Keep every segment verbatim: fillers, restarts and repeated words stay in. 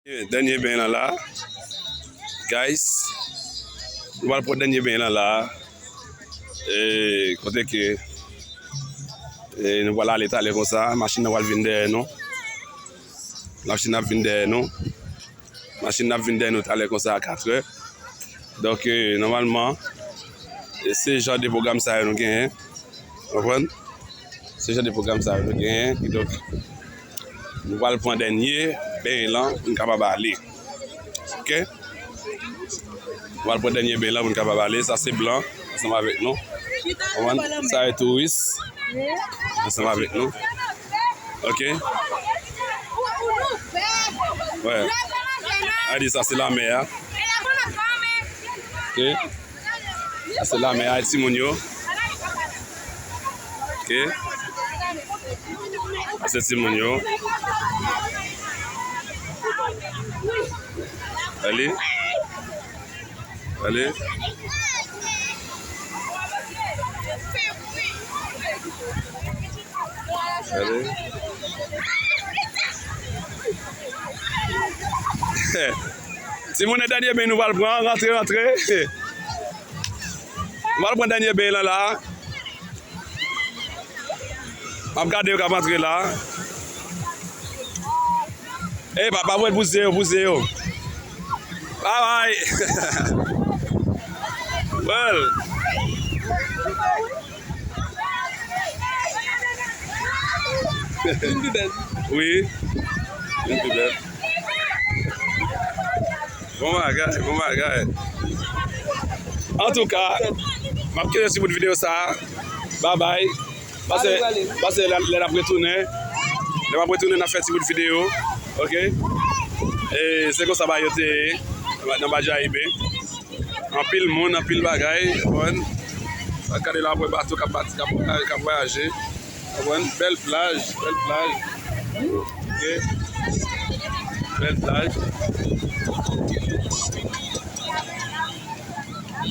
Dènye beny lan la, guys. Nou pral pran dènye beny lan la. E, kote ke, e, nou pral ale talè konsa, machin nan pral vin dèyè nou. Machin nan ap vin dèyè nou. Machin nan ap vin dèyè nou talè konsa a katrè. Donk, e, nòmalman, e, se jan de pwogram sa yo nou genyen. Konprann? Se jan de pwogram sa yo nou genyen. Kidonk, nou pral pran dènye beny lan pou n kapab ale. Oke? Nou pral pran dènye beny lan pou n kapab ale. Sa se blan ansanm avèk nou. Konprann? Sa e touris ansanm avèk nou. Oke? Wè. A di sa se lamè a. Oke? Sa se lamè a, timoun yo. Oke? Sa se timoun yo. Ale. Ale. Ale. Timoun, e dènye beny nou pral pran. Rantre, rantre. Nou pral pran dènye beny lan la. M ap gade yo k ap antre la. Ey, pa, pa voye pou zye yo, pou zye yo. Babay. Well. Wi. Youn pi bèl. Bon bagay, bon bagay. Antouka, m ap kenbe ti bout videyo sa a. Babay. Pase, pase lè, lè n ap retounen. Lè m ap retounen, n ap fè ti bout videyo. Oke? E se konsa bagay yo te ye nan Badjayibe. Anpil moun, anpil bagay, konprann. Sa gade la, w ap wè bato k ap pati, k ap, k ap vwayaje. Konprann? Bèl plaj, bèl plaj. Oke? Bèl plaj.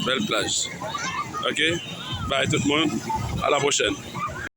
Bèl plaj. Oke? Bay tout moun. A la pwochèn.